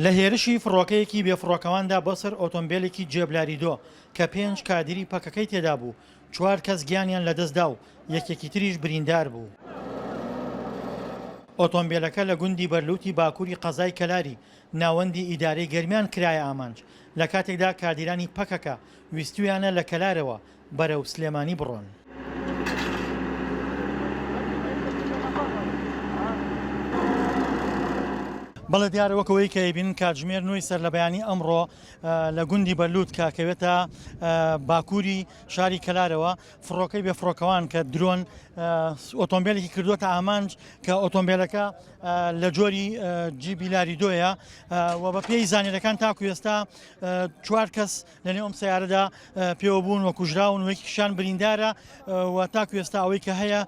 لە هێرشی فڕۆکەیەکی بێفڕۆکەواندا بۆ سەر ئۆتۆمبێلێکی جێب لاریدۆ کە پێنج کادیری پەکەکەی تێدابوو، چوار کەس گیانیان لەدەستدا و یەکێکی تریش بریندار بوو. ئۆتۆمبێلەکە لە گوندی بەرلوتی باکووری قەزای کەلاری ناوەندی ئیدارەی گەرمیان کرایە ئامانج، لە کاتێکدا کادیرانی پەکەکە ویستوویانە لە کەلارەوە بەرەو سلێمانی بڕۆن. بەڵێ دیارە وەک ئەوەی کە ئەیبینن کاتژمێر نۆی سەرلەبەیانی ئەمڕۆ لە گوندی بەرلوت کە کەوێتە باکووری شاری کەلارەوە فڕۆکەی بێفڕۆکەوان کە درۆن ئۆتۆمبیلێکی کردووەتە ئامانج کە ئۆتۆمبیلەکە لە جۆری جیبی لاریدۆیە و بە پێی زانیاریەکان تاکو ئێستا چوار کەس لەنێو ئەم سەیارەدا پێوە بوون و کوژراون و یەکیشیان بریندارە و تاکو ئێستا ئەوەی کە هەیە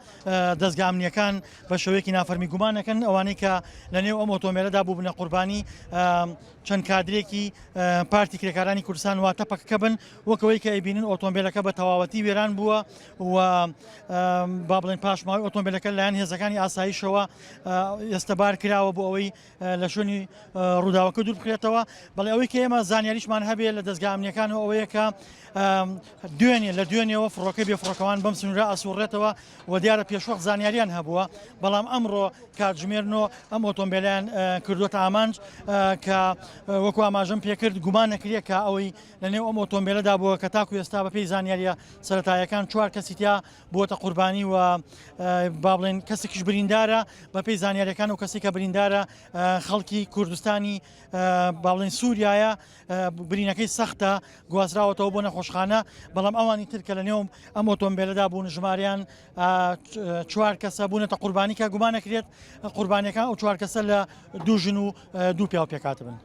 دەزگا ئەمنیەکان بە شێوەیەکی نافەرمی گومان دەکەن ئەوانەی کە لەنێو ئەم ئۆتۆمبیلەدا بووبنە قوربانی چەند کادرێکی پارتی کرێکارانی کوردستان واتە پەکەکە بن وەک ئەوەی کە ئەیبینن ئۆتۆمبیلەکە بە تەواوەتی وێران بووە و با بڵێن پاشماوەی ئۆتۆمبیلەکە لایەن هێزەکانی ئاسایشەوە ئێستا بار کراوە بۆ ئەوەی لە شوێنی ڕووداوەکە دوور بخرێتەوە بەڵێ ئەوەی کە ئێمە زانیاریشمان هەبێ لە دەزگا ئەمنیەکان و ئەوەیە کە دوێنێ لە دوێنێەوە فڕۆکە بێ فڕۆکەوان بەم سنوورە ئەسوڕێتەوە و دیارە پێشوەخت زانیاریان هەبووە بەڵام ئەمڕۆ کاتژمێر نۆ ئەم ئۆتۆمبیلیان کردوتە ئامانج کە وەکو ئاماژەم پێکرد گومان نەکرێت کە ئەوەی لە نێو ئەم ئۆتۆمبیلەدا بووە کە تاکو ئێستا بەپێی زانیاریە سەتایەکان چوار کەسی تیا بووەتە قوربانی و با بڵێن کەسێکیش بریندارە بەپێی زانیاریەکان و کەسی کە بریندارە خەڵکی کوردستانی با بڵێن سووریایە برینەکەی سەختە گوازراوەتەوە بۆ نەخۆشخانە بەڵام ئەوانی تر کە لە نێو ئەم ئۆتۆمبیلەدا بوون ژماریان چوار کەسە بوونەتە قوربانی کە گومانەکرێت قوربانیەکان ئەو چوار کەسە لە دوو ژن و دوو پیاو پێکاتبن.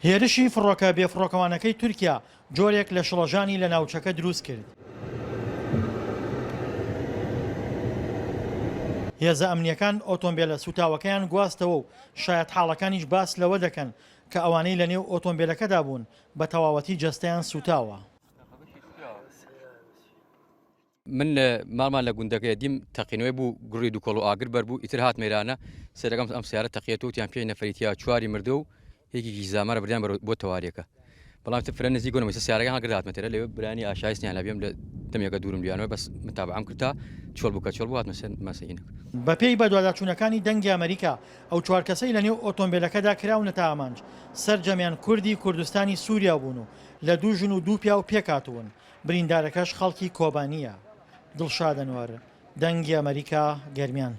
هێرشی فڕۆکە بێفڕۆکەوانەکەی تورکیا جۆرێک لە شڵەژانی لە ناوچەکە دروست کرد. هێزە ئەمنییەکان ئۆتۆمبێلە سووتاوەکەیان گواستەوە و شایەتحاڵەکانیش باس لەوە دەکەن کە ئەوانەی لەنێو ئۆتۆمبێلەکەدا بوون بە تەواوەتی جەستەیان سووتاوە. من ماڵمان لە گوندەکەیە دیم تەقینەوەی بوو گوڕی دووکەڵ و ئاگر بەربوو ئیتر هاتمە ئێرانە سەیرەکەم ئەم سیارە تەقیەتەوە وتیان پێنج نەفەری تیا چواری مردووە و یەکێکیش زامارە بردیان بەرەو بۆ تەواریەکە بەڵام تر فرە نزیک بوونم ئیستا سیارەکەیان هەڵگرت هاتمە تێرە لەوێ برانی ئاشایستیان لەبێم لە دەمێکە دوورم لیانەوە بەس متابعەم کرد تا چۆڵ بوو کە چۆڵ بوو هاتمە سەر مەسەینەک. بەپێی بەدواداچوونەکانی دەنگی ئەمەریکا، ئەو چوار کەسەی لەنێو ئۆتۆمبێلەکەدا کراونەتە ئامانج، سەرجەمیان کوردی کوردستانی سووریا بوون و لە دوو ژن و دوو پیاو پێکهاتوون. بریندارەکەش خەڵکی کۆبانییە. دڵشاد ئەنوەر، دەنگی ئەمەریکا، گەرمیان.